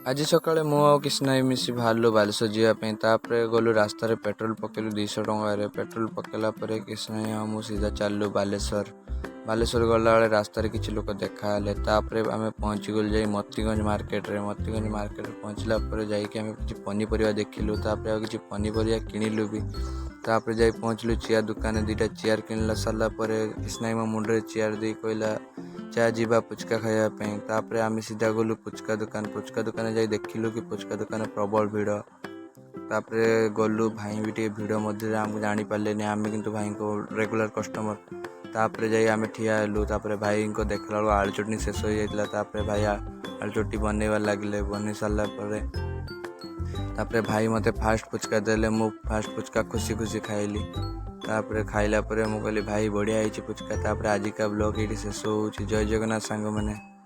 ଆଜି ସକାଳେ ମୁଁ ଆଉ କ୍ରିଷ୍ଣା ଭାଇ ମିଶି ବାହାରିଲୁ ବାଲେଶ୍ୱର ଯିବା ପାଇଁ। ତାପରେ ଗଲୁ, ରାସ୍ତାରେ ପେଟ୍ରୋଲ ପକେଇଲୁ 200 ଟଙ୍କାରେ। ପେଟ୍ରୋଲ ପକେଇଲା ପରେ କ୍ରିଷ୍ଣା ଭାଇ ଆଉ ମୁଁ ସିଧା ଚାଲିଲୁ ବାଲେଶ୍ୱର। ବାଲେଶ୍ୱର ଗଲାବେଳେ ରାସ୍ତାରେ କିଛି ଲୋକ ଦେଖା ହେଲେ। ତାପରେ ଆମେ ପହଞ୍ଚିଗଲୁ ଯାଇ ମତିଗଞ୍ଜ ମାର୍କେଟରେ। ମତିଗଞ୍ଜ ମାର୍କେଟରେ ପହଞ୍ଚିଲା ପରେ ଯାଇକି ଆମେ କିଛି ପନିପରିବା ଦେଖିଲୁ। ତାପରେ ଆଉ କିଛି ପନିପରିବା କିଣିଲୁ ବି। ତାପରେ ଯାଇ ପହଞ୍ଚିଲୁ ଚେୟାର ଦୋକାନରେ। ଦୁଇଟା ଚେୟାର କିଣିଲା ସାରିଲା ପରେ କ୍ରିଷ୍ଣା ଭାଇ ମୋ ମୁଣ୍ଡରେ ଚେୟାର ଦେଇ କହିଲା, "ଚା ଯିବା ପୁଚକା ଖାଇବା ପାଇଁ।" ତାପରେ ଆମେ ସିଧା ଗଲୁ ପୁଚକା ଦୋକାନ। ପୁଚକା ଦୋକାନରେ ଯାଇ ଦେଖିଲୁ କି ପୁଚକା ଦୋକାନ ପ୍ରବଳ ଭିଡ଼। ତାପରେ ଗଲୁ, ଭାଇ ବି ଟିକେ ଭିଡ଼ ମଧ୍ୟରେ ଆମକୁ ଜାଣିପାରିଲେନି। ଆମେ କିନ୍ତୁ ଭାଇଙ୍କ ରେଗୁଲାର କଷ୍ଟମର। ତାପରେ ଯାଇ ଆମେ ଠିଆ ହେଲୁ। ତାପରେ ଭାଇଙ୍କ ଦେଖିଲା ବେଳକୁ ଆଳୁ ଚଟଣି ଶେଷ ହେଇଯାଇଥିଲା। ତାପରେ ଭାଇ ଆଳୁ ଚଟଣି ବନେଇବାରେ ଲାଗିଲେ। ବନେଇ ସାରିଲା ପରେ ତାପରେ ଭାଇ ମୋତେ ଫାଷ୍ଟ ପୁଚକା ଦେଲେ। ମୁଁ ଫାଷ୍ଟ ପୁଚକା ଖୁସି ଖୁସି ଖାଇଲି। ତାପରେ ଖାଇଲା ପରେ ମୁଁ କହିଲି, "ଭାଇ, ବଢ଼ିଆ ହେଇଛି ପୁଚକା।" ତାପରେ ଆଜିକା ବ୍ଲଗ୍ ଏଇଠି ଶେଷ ହେଉଛି। ଜୟ ଜଗନ୍ନାଥ ସାଙ୍ଗମାନେ।